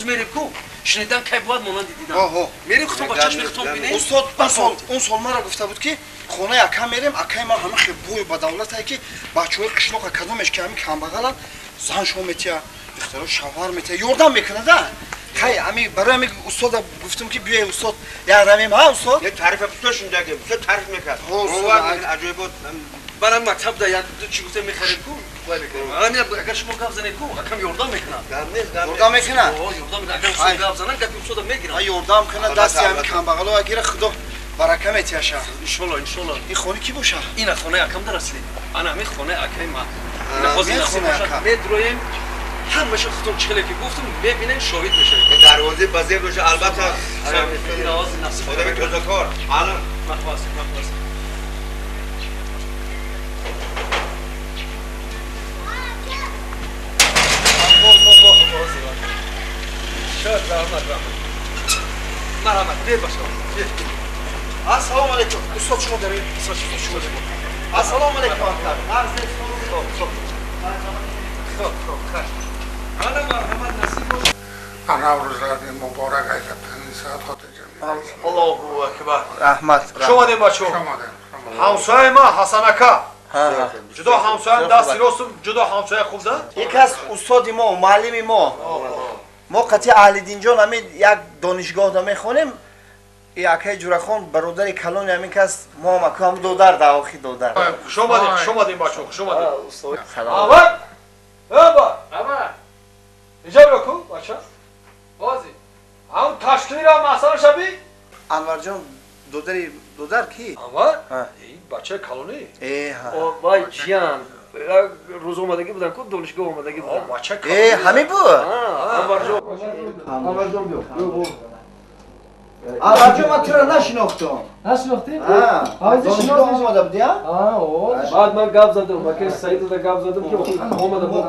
Мерем ку шунидан кай бувад монанди дидан. Мерем хутон ба чашми хутон бинем. Устод, он сол мара гуфта буд ки хонаи ака мерем, акаи ман ҳама хел бою ба давлатае ки бачаҳои қишлоқа кадомеш ки ҳамин камбағаланд, зан шо метия, духтаро шавҳар метия, ёрдам мекунада. Хай, ами барои ами устода гуфтам ки биёй устод, як равем, ҳа устод? Як таърифа бисёр шунидаги, бисёр таъриф мекард. Аҷоибот. Барам мактабда як ду чӣ гуфта мехарем ку, вай мекунем. Ами агар шумо гап занед ку, акам ёрдам мекунад. Ёрдам мекунад? Ёрдам мекунад. Агар устод гап занад, гапи устода мегирад. Ёрдам кунад, дасти ами камбағало агира худо барака метиҳаша. Иншолло, иншолло. Ин хони ки боша? Ина хонаи акам дарасли. Ана ҳамин хонаи акаи ман. Ина ҳозир насиб бошад, медроем. Ҳамаша худтон чӣ хеле ки гуфтам, мебинем, шоҳид мешавед. Дарвозаи ба зеб боша, албатта. Одами тозакор. Ана. Махвас, махвас. شد رحمت رحمت مرحمت بیر باشه. السلام علیکم استاد، شما دارید؟ شما دارید. السلام علیکم. خب خب خب خب حالا مرحمت نصیب باشه. انا روزی مبارک ایفت ساعت خاطر جمعی. الله اکبر. رحمت. شما دیم بچو. همسایه ما حسن اکا. جدا همسایه دست راستم، جدا همسایه خوب ده. یک از استاد ما، معلم ما. ما قطعی اهل دینجان همین یک دانشگاه دا میخونیم. акаи Ҷурахон бародари калони ҳамин кас, мо ҳам аку ҳам додар да охи додар. Хуш омадед, хуш омадед бачаҳо, хуш омадед. Ава! Аба! Аба! Инҷа биё ку, бача. Бози. Ҳам ташкилира масъала шаби? Анварҷон додари додар ки? Анвар? Эй, бачаи калони. Э, ҳа. Вай ҷиян. Рӯз омадагӣ будан ку, донишгоҳ омадагӣ будан. Бача калони. Э, ҳамин буд? Анварҷон. Анварҷон биё. Анварҷон, ман туро нашинохтам. Нашинохтӣ? Донишгоҳ омада будӣ, а? Баъд ман гап задам, ака Саидова гап задам ки омада буд.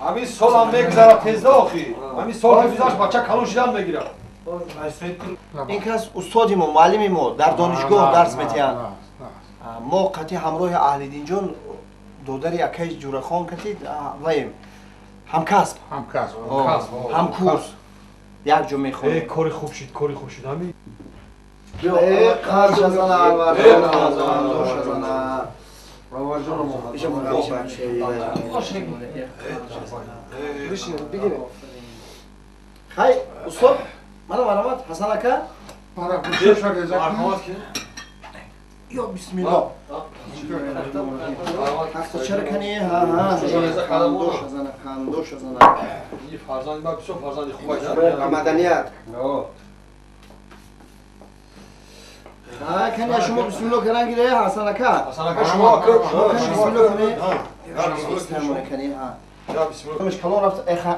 Ҳамин солам мегузарад тезда охи. Ҳамин сол ки гузашт, бача калон шидан мегирад. Ин кас устоди мо, муаллими мо дар донишгоҳ дарс метиҳанд. Мо қатъи ҳамроҳи Аҳлиддинҷон додари акаи Ҷурахон кати ваем. Ҳамкасб. Ҳамкасб. Ҳамкурс. Як ҷо мехонем. Кори хуб шуд, кори хуб шуд ҳамин. Қарша зана, Анварҷон, зана. Хай, устод, мана марҳамат, Ҳасан ака. Ё бисмиллоҳ. Ҳахтачара кани, ҳа ҳа. Қандош зана, қандош зана. Ин фарзанди ман бисёр фарзанди хуб аст. Маданият. Ҳа, кани шумо бисмиллоҳ каран гире, Ҳасан ака. Ҳасан ака, шумо ака, бисмиллоҳ кани. Бисмиллоҳ кани, ҳа. Бисмиллоҳ. Калон рафт, э ха.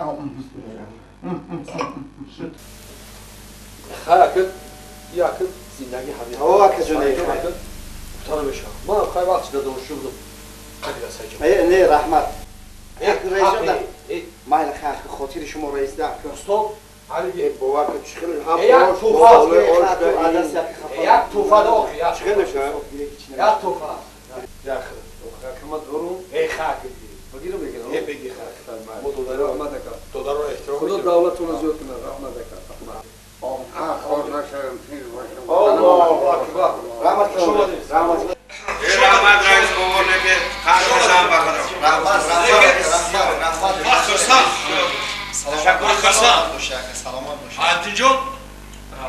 Хай ака, я ака зиндагӣ ҳамин. О, ака ҷон, гуфта намешавад. Манам хай вақт шуда донишҷӯ будам. Э, не, раҳмат. Раисҷон, майли, хай, хотири шумо раис да. Устод, бовар кун, чӣ хел ҳам як туҳфа, як туҳфа да охи, як чӣ хел мешавад? Як туҳфа. Як акама дорум. Эй, хак. Багирам мегирам. Э, беги хак. Мо додаро раҳмат ака. Додаро эҳтиром. Худо давлатонро зиёд кунад, раҳмат ака. Хор нашавем, тинҷ бошем. Аллоҳу акбар. Раҳмат, раҳмат. Раҳмат раис, бовар неки қаршашам ба худо. Раҳмат, раҳмат, раҳмат, раҳмат. Хурсанд. Ташаккур, хурсанд. Саломат бошед. Ҳайатинҷон,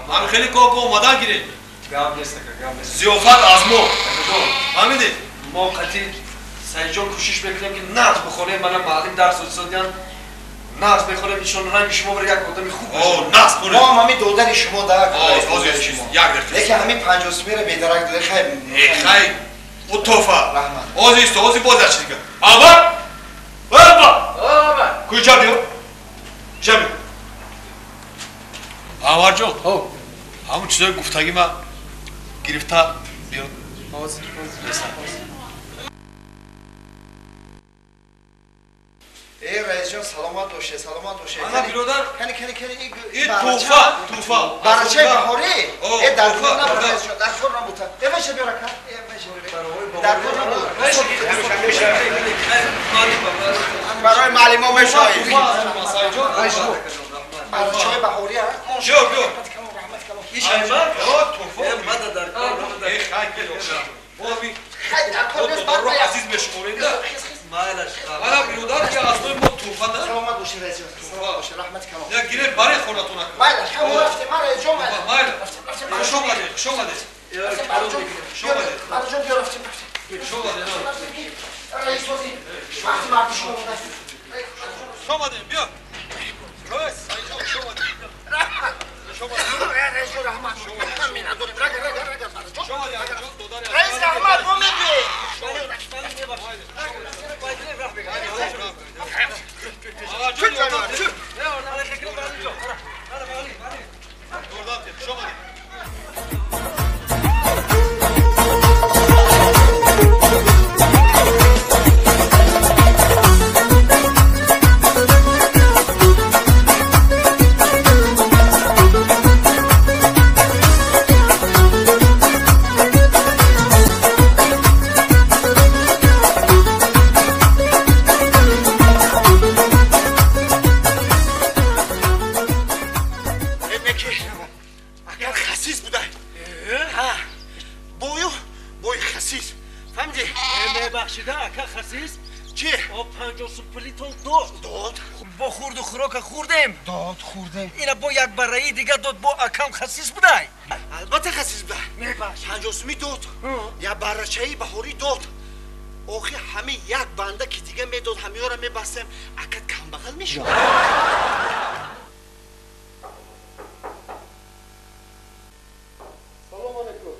ҳамин хеле гоҳ омадан гиред. Гап нест ака, гап нест. Зиёфат аз мо. Фаҳмидед? Мо қатъи Саидҷон кӯшиш мекунем ки нағз бихонем, мана муаллим дарс додиан. Нағз мехонем, иншоалло ранги шумо бир як одами хуб бошад. Нағз хонем. Мо ҳам ҳамин додари шумо да. Як дақиқа. Лекин ҳамин 50 сумера бедарак дода, хай. Хай, у туҳфа. Раҳмат. Ози исто, ози боз як чиз дигар. Ава! Ава! Ава! Куҷа биё? Куҷа биё? Анварҷон, ҳамон чизои гуфтагӣ ма гирифта биё. Ҳозир, ҳозир. Эй, раисҷон, саломат бошед, саломат бошед. Ана биродар, кани, кани, кани, ин туҳфа, туҳфа. Барачаи баҳорӣ? Э, дар кор набуд, раисҷон, дар кор набуд. Э, вайша биёр ака. Э, вайша. Дар кор набуд. Барои муаллимо мешавад. Барчаи баҳорӣ, а? Биё, биё. Раҳмат калон. Иш ҳайма? Туфа. Мада дар кор. Э, хай биё. Мо ҳамин Хай, мо азиз мешуморем да. Майлаш. Ана биродар ки аз нои мо туҳфа да. Саломат бошед, раис ҷон. Саломат бошед, раҳмат калон. Я гирем баре хонатона. Майлаш, хай мо рафтем, ма раис ҷон, майла. Майла. Хуш омадед, хуш омадед. Хуш омадед. Барҷон, биё рафтем, рафтем. Хуш омадед. Раис ҳозир вақти марди шумо омада. Хуш омадед, биё. Саидҷон, хуш омадед. Хуш омадед. Раис ҷон, раҳмат. Миннатдорем. Рага, рага, рага, барҷон. Хуш омадед, акаҷон, додари Раис, раҳмат, мо мебиёем. Ағаҷон, ёрдам деҳ. Ёрдам деҳ, хуш омадед. Агар хасис буда. Ҳа. Бою, бои хасис. Фаҳмидӣ? Мебахшида, ака хасис? Чӣ? О 50 сум пулитон дод. Дод. Бо хурду хӯрока хӯрдем. Дод, хӯрдем. Ина бо як барраи дига дод, бо акам хасис будай. Албатта хасис буда. Мебахшид. 50 сумӣ дод. Як баррачаи баҳорӣ дод. Охи ҳамин як банда ки дига медод, ҳамиёра мебастем, акат камбағал мешуд. Салом алейкум.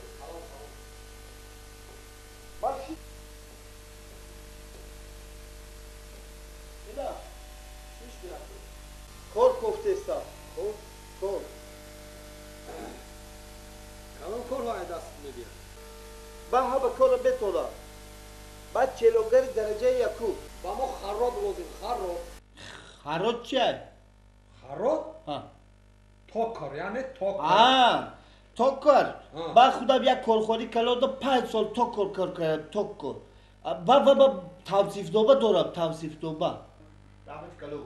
Ина, шиш биракӣ. Кор кофтеста. Хоб, кор. Калон корҳо даст мебиям. Ба ҳама кора бетонам. Баъд челогари дараҷаи якум. Ба мо харрот лозим, харрот. Харрот чия? Харрот? Ҳа. Токар, яъне токар. А, токар. Ба худам як корхонаи калонда 5 сол токар кор кардам, токар. Ба ва ба тавсифнома дорам, тавсифнома. Раҳмат калон.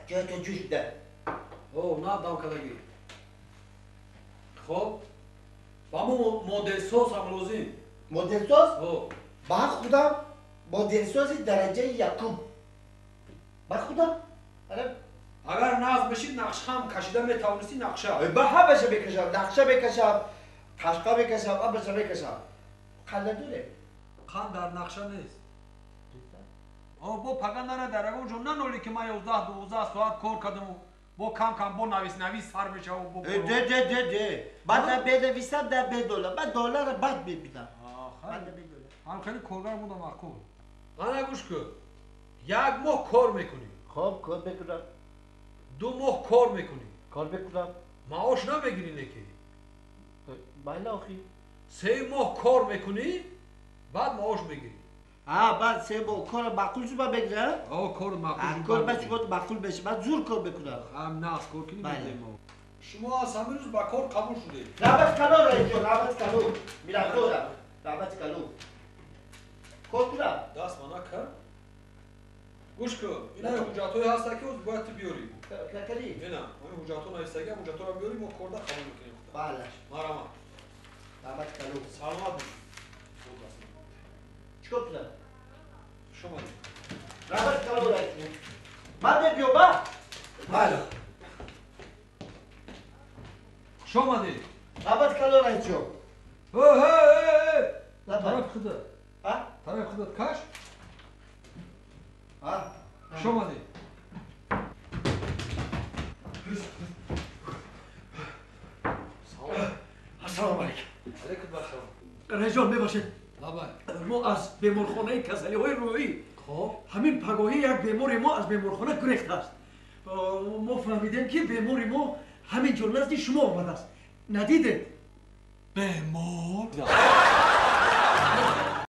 Ҷоятон ҷӯш да. О, на дам кардагӣ. Хоб, ба мо моделсоз ҳам лозим. Моделсоз? О. Ба худам моделсози дараҷаи якум. Ба худам. Агар нағз бишид, нақша ҳам кашида метавонистӣ, нақша. Ба ҳамаша мекашам, нақша мекашам, қашқа мекашам, ҳамаша мекашам. Қанд надорем? Қанд дар нақша нест. О, бо пага нара дар ягон ҷо нанолӣ ки ман 11-12 соат кор кардаму бо кам кам бо навис навис сар мешаву бо. Де, де, де, де. Баъд на бенависам, на бедолам. Ман доллара баъд мебинам. Баъд на бедолам. Ҳам хеле коргар будам маъқул. Ана гӯш кун. Як моҳ кор мекунӣ. Хоб, кор мекунам. 2 моҳ кор мекунӣ. Кор мекунам. Маош намегирӣ неки. Майла охи. 3 моҳ кор мекунӣ, баъд маош мегирӣ. А, баъд 3 моҳ кора маъқул шуд, ман мегирам? О, кор маъқул шуд. Кор ба шумо маъқул мешавад, ман зур кор мекунам. Ҳам нағз кор кунӣ, медиҳем мо. Шумо аз ҳамин рӯз ба кор қабул шудед. Раҳмат калон, раисҷон, раҳмат калон. Миннатдорам. Раҳмат калон. Кор кунам? Даст ма накард. Гӯш кун, ина ҳуҷҷатҳое ҳастанд ки бояд ту биёрӣ. Какали? Ина, ҳамин ҳуҷҷатҳо навистагиам, ҳуҷҷатҳоро биёрӣ, мо корда қабул мекунем. Балаш. Марҳамат. Раҳмат калон. Саломат бошед. Чӣ кор кунам? Хуш омадед. Раҳмат калон, раисҷон. Ман мебиём, ба? Майла. Хуш омадед. Раҳмат калон, раисҷон. Ҳе, ҳе, ҳе, ҳе. Тарафи худат. Ҳа? Тарафи худат каш. Ҳа? Хуш омадед. Салом. Ассалому алайкум. Алайкум ассалом. Раисҷон, мебахшед. Лабай. Мо аз беморхонаи касалиҳои рӯҳӣ. Хоб. Ҳамин пагоҳӣ як бемори мо аз беморхона гурехтааст. Мо фаҳмидем ки бемори мо ҳамин ҷо назди шумо омадааст. Надидед? Бемор?